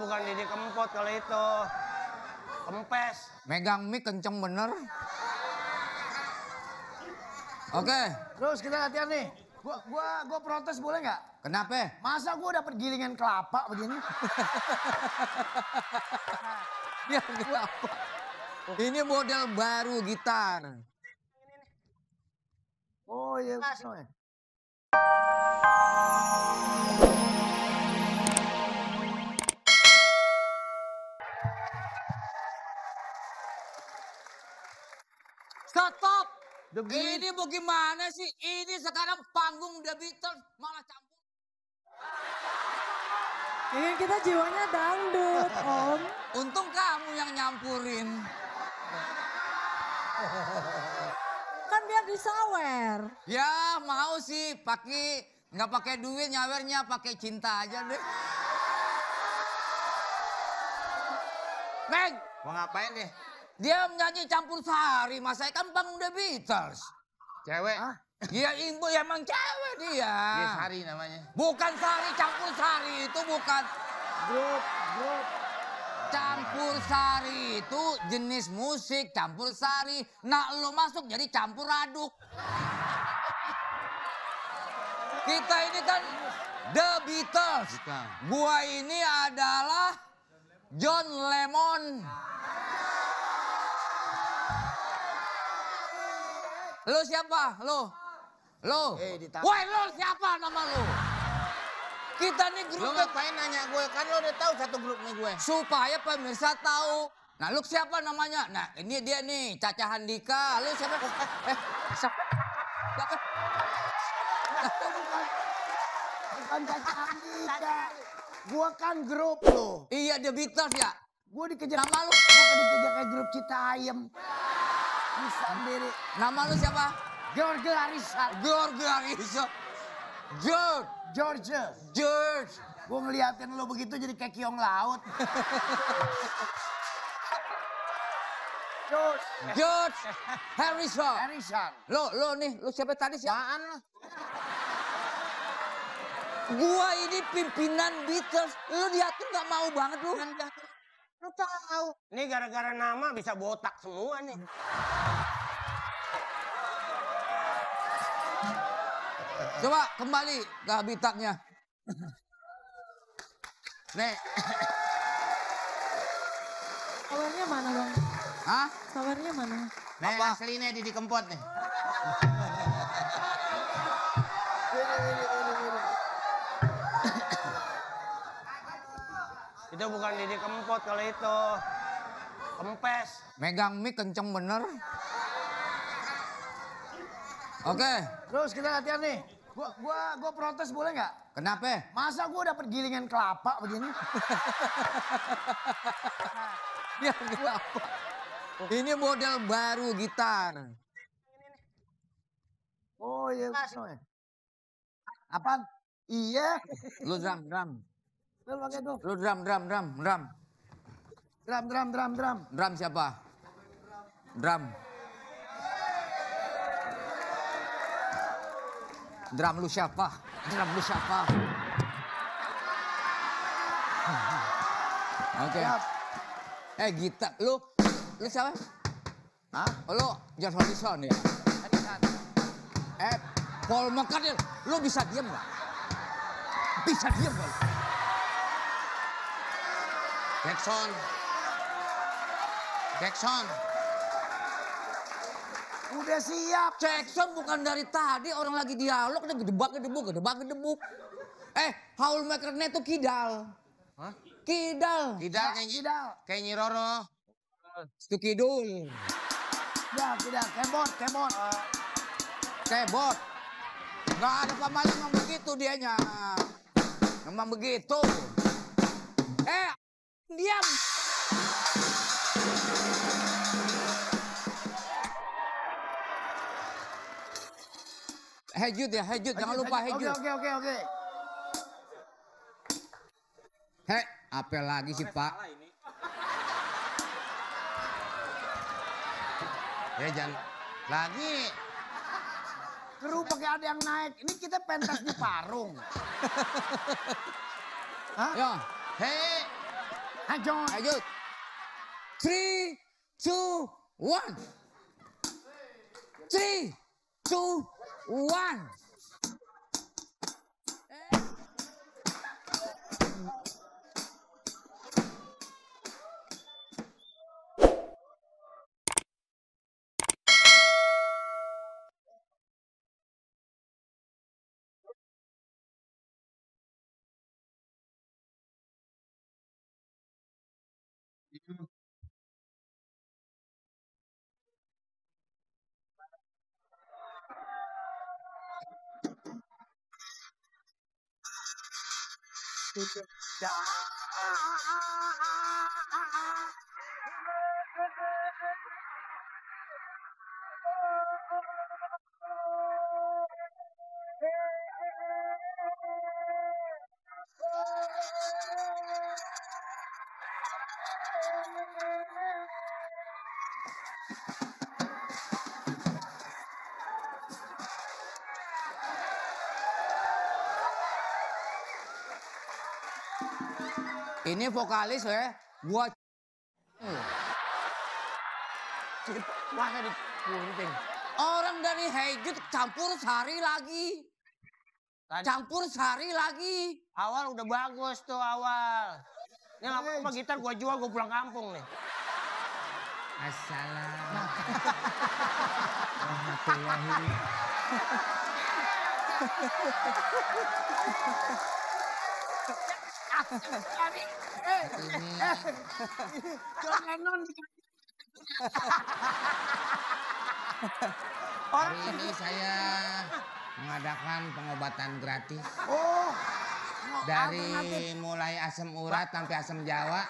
bukan Didi Kempot kalau itu. Kempes. Megang mic kenceng bener. Oke. Terus kita latihan nih. Gua protes boleh nggak? Kenapa? Masa gua dapet gilingan kelapa begini? Ya kenapa? Ini model baru gitar. Oh iya. Stop! Ini bagaimana sih? Ini sekarang panggung The Beatles malah campur. Ini kita jiwanya dangdut, Om. Untung kamu yang nyampurin. Kan biar disawer. Ya mau sih nggak pakai duit nyawernya pakai cinta aja deh. Meg, Mau ngapain deh? dia menyanyi campur sari, masa kan panggung The Beatles. Cewek? Iya ibu emang cewek dia. Dia Sari namanya. Bukan sari, campur sari itu bukan. Grup. Campur sari itu jenis musik campur sari. Nah lo masuk jadi campur aduk. Kita ini kan The Beatles. Bukan. Gua ini adalah John Lemon. Lo siapa? Lo? Woi lo siapa nama lo? Kita nih grup. Lo ngapain nanya gue? Kan lo udah tahu satu grupnya gue. Supaya pemirsa tahu. Nah lu siapa namanya? Nah ini dia nih Caca Handika. Lu siapa? Siapa? Bukan Caca Andika. Gua kan grup lo. Iya The Beatles ya? Gua dikejar. Nama lu? Gua dikejar kayak grup Citayam. Bisa sendiri. Nama lu siapa? George Arisan. George Arisan. George. Gua ngeliatin lo begitu jadi kayak kiong laut. George Harrison. Lo nih, lu siapa tadi sih? Apaan lo? Gua ini pimpinan Beatles. Lu diatur gak mau banget lu. Lo tahu. Ini gara-gara nama bisa botak semua nih. Coba kembali ke habitatnya. Nih. Sawernya mana, Bang? Hah? Sawernya mana? Nih aslinya Didi Kempot nih. Itu bukan Didi Kempot kalau itu. Kempes. Megang mic kenceng bener. Oke. Terus kita latihan nih. Gua protes boleh nggak? Kenapa? Masa gua dapet gilingan kelapa begini? Ya kenapa? Ini model baru gitar. Oh iya. Apaan? Iya. Lu drum. Lu pakai tuh. Lu drum. Drum. Drum siapa? Drum. Drum lu siapa? Oke. Gitar. Lu siapa? Hah? Lu George Harrison ya? Paul McCartney. Lu bisa diem gak? Bisa diem gak? Jackson. Udah siap. Jackson bukan dari tadi orang lagi dialog udah gedebak. Paul McCartney itu kidal. Hah? Kidal. Kayak Nyi Roro. Itu kidul. Ya, tidak. Kebot. Gak ada pamalis memang begitu dianya. Memang begitu. Diam. Hejut, jangan lupa hejut. Oke. Apel lagi sih Pak? Ya jangan lagi. Kru pakai ada yang naik. Ini kita pentas di Parung. Ya. Ayo. Ayo. 3, 2, 1. 3, 2, 1. Ini vokalis ya, gua Masa digunting? orang dari Hejut campur sari lagi. Campur sari lagi. Awal udah bagus tuh awal. Ini nggak apa-apa gitar gua jual, gua pulang kampung nih. Assalamualaikum. John Lennon. Hari ini saya mengadakan pengobatan gratis. Oh. Dari mulai asam urat sampai asam Jawa.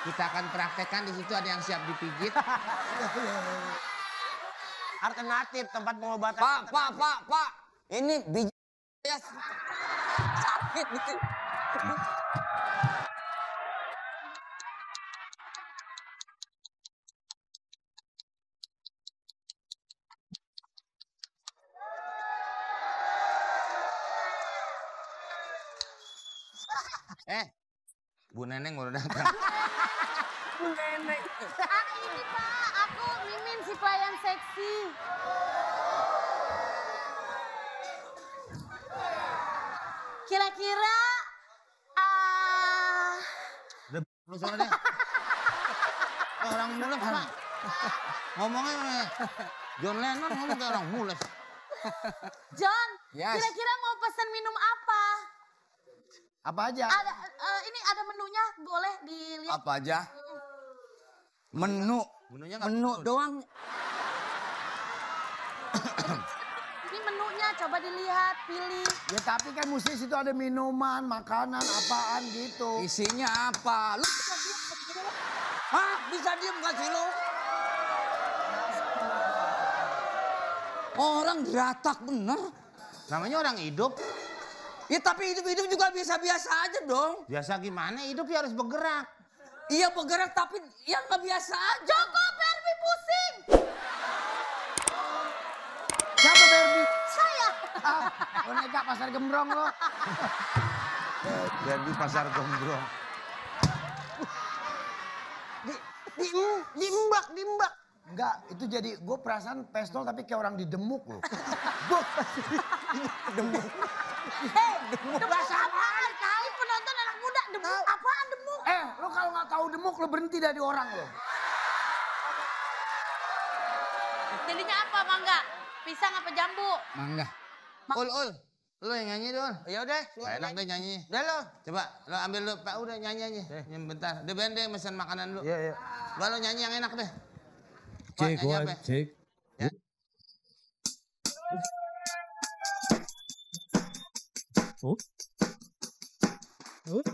Kita akan praktekkan, di situ ada yang siap dipijit. Alternatif tempat pengobatan. Pak. Ini biji saya sakit gitu. Bu Neneng udah datang. Bu Nenek. Ini Pak, aku Mimin si pelayan seksi. Kira-kira Lu sana deh. Orang mules kan. Ngomongnya John Lennon ngomong kayak orang mules. John, Yes. kira-kira mau pesan minum apa? Apa aja? Ada ini ada menunya, boleh dilihat. Apa aja? Menu. Menunya nggak Menu betul. doang. Ini menunya, coba dilihat, pilih. Ya tapi kan mesti situ ada minuman, makanan, apaan gitu. Isinya apa? Lu Hah? Bisa diem gak sih lu? Orang geratak bener. Namanya orang hidup. Ya tapi hidup juga biasa-biasa aja dong. Biasa gimana? Hidup ya harus bergerak. Iya bergerak tapi yang nggak biasa aja. Cukup, Barbie pusing. Siapa Barbie? Saya. Lo nega pasar gembrong lo. Dan di pasar Gombrong. Dimbak. Enggak, itu jadi gue perasaan pestol tapi kayak orang didemuk lo. Demuk apaan? Kali penonton anak muda, demuk apaan demuk? Lo kalau nggak tahu demuk lo berhenti dari orang lo. Jadinya apa, Mangga? Pisang apa jambu? Mangga. Ul. Lu yang nyanyi dong. Ya udah, Enak deh nyanyi. udah lo. Coba lo ambil lu, Pak udah nyanyi aja. Yang bentar. Dia bendeng mesen makanan dulu. Iya. Gua lo nyanyi yang enak deh. Cek, nyanyi one, apa? cek. Ya. Oh. Oh.